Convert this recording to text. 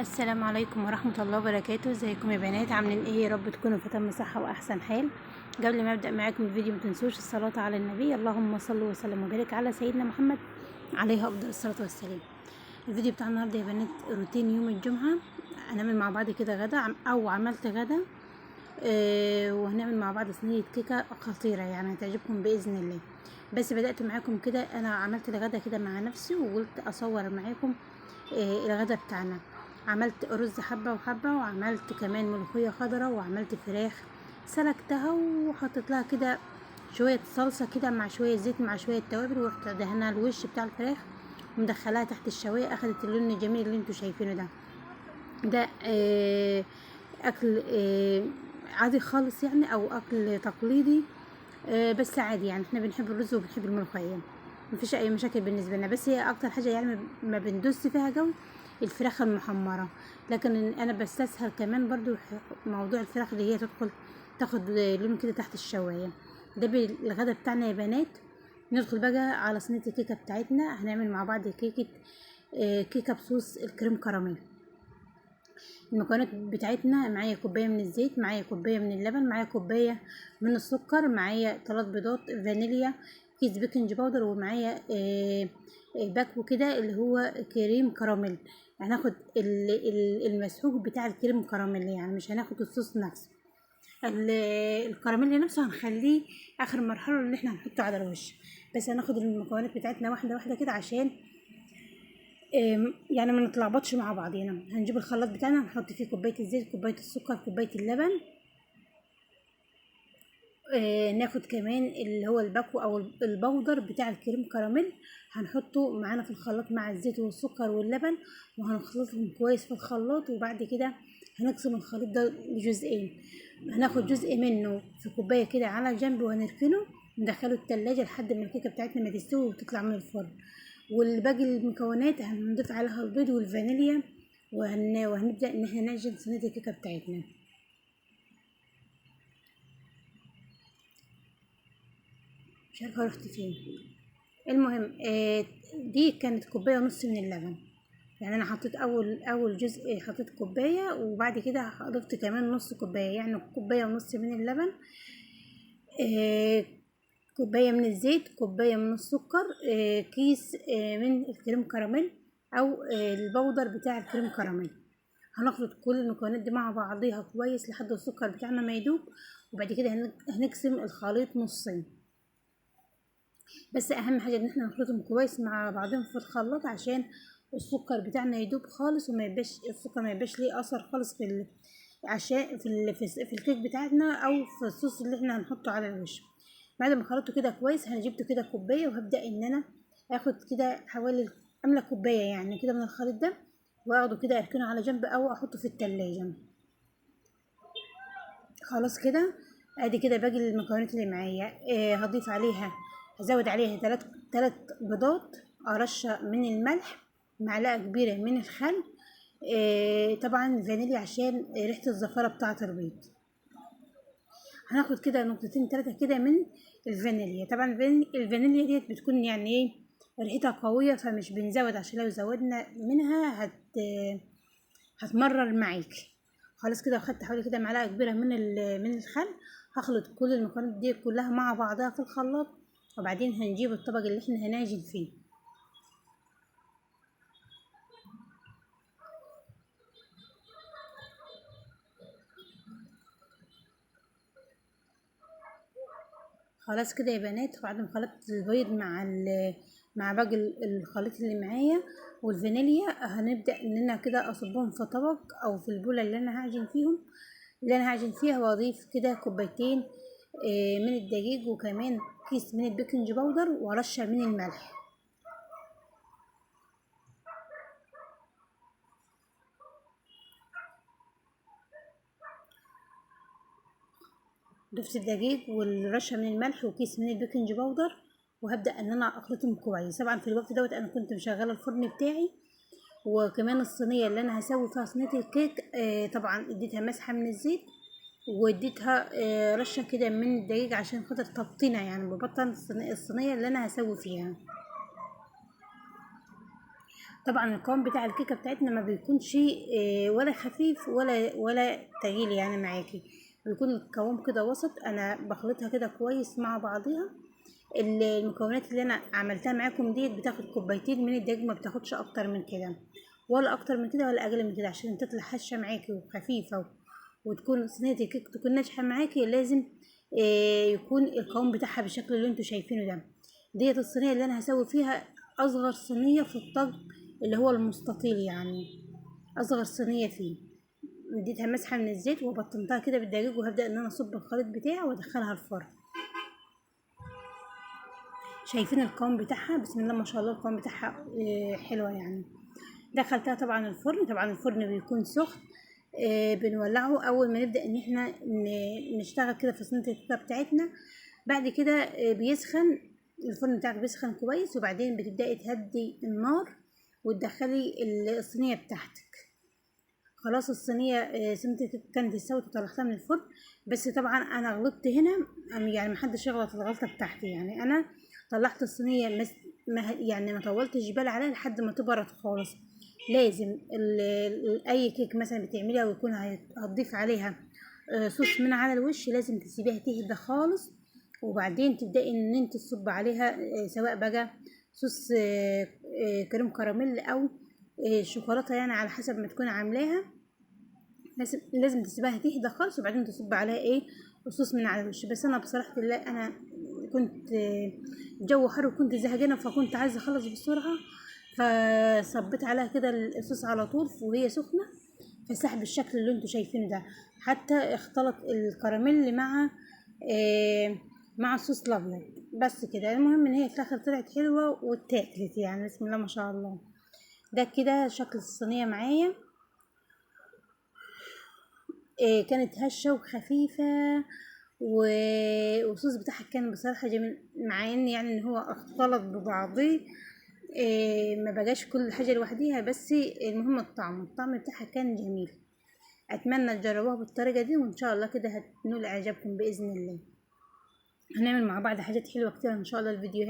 السلام عليكم ورحمة الله وبركاته. ازيكم يا بنات، عاملين ايه؟ يا رب تكونوا في تم صحة واحسن حال. قبل ما ابدأ معاكم الفيديو ما تنسوش الصلاة على النبي، اللهم صل وسلم وبارك على سيدنا محمد عليه افضل الصلاة والسلام. الفيديو بتاع النهارده يا بنات روتين يوم الجمعة، هنعمل مع بعض كده غدا او عملت غدا وهنعمل مع بعض صينية كيكة خطيرة يعني هتعجبكم بإذن الله. بس بدأت معاكم كده، انا عملت الغدا كده مع نفسي وقلت اصور معاكم الغدا بتاعنا. عملت رز حبة وحبة، وعملت كمان ملوخية خضراء، وعملت فراخ سلكتها وحطيت لها كده شوية صلصة كده مع شوية زيت مع شوية توابل، ورحت دهنها الوش بتاع الفراخ ومدخلاها تحت الشواية، اخدت اللون الجميل اللي انتوا شايفينه ده. ده اكل عادي خالص يعني، او اكل تقليدي بس عادي يعني، احنا بنحب الرز وبنحب الملوخية، مفيش اي مشاكل بالنسبة لنا. بس هي اكتر حاجة يعني ما بندوس فيها جو الفراخ المحمرة، لكن انا بستسهل كمان برضو موضوع الفراخ اللي هي تدخل تاخد لون كده تحت الشواية. ده الغدا بتاعنا يا بنات. ندخل بقى على صينية الكيكة بتاعتنا. هنعمل مع بعض كيكة بصوص الكريم كراميل. المكونات بتاعتنا: معايا كوباية من الزيت، معايا كوباية من اللبن، معايا كوباية من السكر، معايا 3 بيضات، فانيليا، كيس baking powder، ومعايا باكو كده اللي هو كريم كراميل. هناخد المسحوق بتاع الكريم كراميل، يعني مش هناخد الصوص نفسه، الكراميل نفسه هنخليه اخر مرحلة اللي احنا هنحطه على الوش. بس هناخد المكونات بتاعتنا واحدة واحدة كده عشان يعني ما نتلخبطش مع بعضينا. هنجيب الخلاط بتاعنا، هنحط فيه كوباية الزيت، كوباية السكر، كوباية اللبن، ناخد كمان اللي هو الباكو او البودر بتاع الكريم كراميل، هنحطه معانا في الخلاط مع الزيت والسكر واللبن، وهنخلطهم كويس في الخلاط. وبعد كده هنقسم الخليط ده لجزئين، هناخد جزء منه في كوباية كده على جنب وهنركنه، ندخله التلاجة لحد ما الكيكه بتاعتنا ما تستوي وتطلع من الفرن. والباقي المكونات هنضيف عليها البيض والفانيليا، وهنبدأ ان احنا نعجن صينية الكيكه بتاعتنا. مش عارفه رحت فين. المهم دي كانت كوباية ونص من اللبن، يعني انا حطيت اول جزء حطيت كوباية، وبعد كده ضفت كمان نص كوباية، يعني كوباية ونص من اللبن، كوباية من الزيت، كوباية من السكر، كيس من الكريم كراميل او البودر بتاع الكريم كراميل. هنخلط كل المكونات دي مع بعضيها كويس لحد السكر بتاعنا ما يدوب، وبعد كده هنقسم الخليط نصين. بس اهم حاجة ان احنا نخلطهم كويس مع بعضهم في الخلاط عشان السكر بتاعنا يدوب خالص، وما يبقاش السكر ما يبقاش ليه اثر خالص في عشان في الكيك بتاعتنا او في الصوص اللي احنا هنحطه على الوش. بعد ما خلطته كده كويس هنجيبته كده كوباية، وهبدا ان انا اخد كده حوالي املى كوباية يعني كده من الخليط ده، واخده كده اركنه على جنب او احطه في التلاجة. خلاص كده ادي كده باقي المكونات اللي معايا. هضيف عليها، هزود عليها 3 بيضات، رشه من الملح، معلقه كبيرة من الخل، طبعا فانيليا عشان ريحه الزفاره بتاعه البيض. هناخد كده نقطتين 3 كده من الفانيليا. طبعا الفانيليا ديت بتكون يعني ايه ريحتها قوية، فمش بنزود عشان لو زودنا منها هتمرر معاك. خلاص كده خدت حوالي كده معلقه كبيرة من الخل. هخلط كل المكونات دي كلها مع بعضها في الخلاط، وبعدين هنجيب الطبق اللي احنا هنعجن فيه. خلاص كده يا بنات، بعد ما خلطت البيض مع باقي الخليط اللي معايا والفانيليا، هنبدا ان انا كده اصبهم في طبق او في البوله اللي انا هعجن فيهم، اللي انا هعجن فيها، واضيف كده كوبايتين من الدقيق، وكمان كيس من ال baking powder، ورشه من الملح. ضفت الدقيق والرشه من الملح وكيس من ال baking powder، وهبدا ان انا اخلطهم كويس. طبعا في الوقت دوت انا كنت مشغله الفرن بتاعي، وكمان الصينية اللي انا هسوي فيها صينية الكيك طبعا اديتها مسحه من الزيت، واديتها رشه كده من الدقيق عشان خاطر تبطينه، يعني ببطن الصينية اللي انا هسوي فيها. طبعا القوام بتاع الكيكه بتاعتنا ما بيكونش ولا خفيف ولا تقيل يعني معاكي، بيكون القوام كده وسط. انا بخلطها كده كويس مع بعضيها. المكونات اللي انا عملتها معاكم ديت بتاخد كوبايتين من الدقيق، ما بتاخدش اكتر من كده ولا اكتر من كده ولا اقل من كده، عشان تطلع هشه معاكي وخفيفة وتكون صينية الكيك تكون ناجحة معاكي. لازم يكون القوام بتاعها بالشكل اللي انتوا شايفينه ده. ديت الصينية اللي انا هسوي فيها اصغر صينية في الطاجن اللي هو المستطيل، يعني اصغر صينية فيه. اديتها مسحه من الزيت وبطنتها كده بالدقيق، وهبدا ان انا اصب الخليط بتاعي وادخلها الفرن. شايفين القوام بتاعها؟ بسم الله ما شاء الله القوام بتاعها حلوة يعني. دخلتها طبعا الفرن. طبعا الفرن بيكون سخن، بنولعه اول ما نبدا ان احنا نشتغل كده في صينية الكيكه بتاعتنا. بعد كده بيسخن الفرن بتاعك، بيسخن كويس، وبعدين بتبداي تهدي النار وتدخلي الصينية بتاعتك. خلاص الصينية صينية الكيكه كانت استوت وطلعتها من الفرن. بس طبعا انا غلطت هنا، يعني محدش يغلط الغلطة بتاعتي. يعني انا طلعت الصينية يعني ما طولتش بال عليها لحد ما تبرد خالص. لازم اي كيك مثلا بتعمليها ويكون هتضيف عليها صوص من على الوش، لازم تسيبيها تهدى خالص، وبعدين تبداي ان انت تصب عليها سواء بقى صوص كريم كراميل او شوكولاتة، يعني على حسب ما تكون عاملاها. لازم تسيبها تهدى خالص وبعدين تصب عليها ايه الصوص من على الوش. بس انا بصراحة الله انا كنت الجو حر وكنت زهقانه، فكنت عايزه اخلص بسرعة، فصبيت عليها كده الصوص على طول وهي سخنة، فسحب بالشكل اللي انتوا شايفينه ده. حتى اختلط الكراميل مع الصوص الابيض بس كده. المهم ان هي في الاخر طلعت حلوة واتاكلت يعني، بسم الله ما شاء الله. ده كده شكل الصينية معايا. كانت هشه وخفيفة، والصوص بتاعها كان بصراحة جميل، مع ان يعني ان هو اختلط ببعضيه، ما بقاش كل حاجة لوحديها، بس المهم الطعم بتاعها كان جميل. اتمنى تجربوها بالطريقة دي، وان شاء الله كده هتنول اعجابكم باذن الله. هنعمل مع بعض حاجات حلوة كتير ان شاء الله الفيديوهات.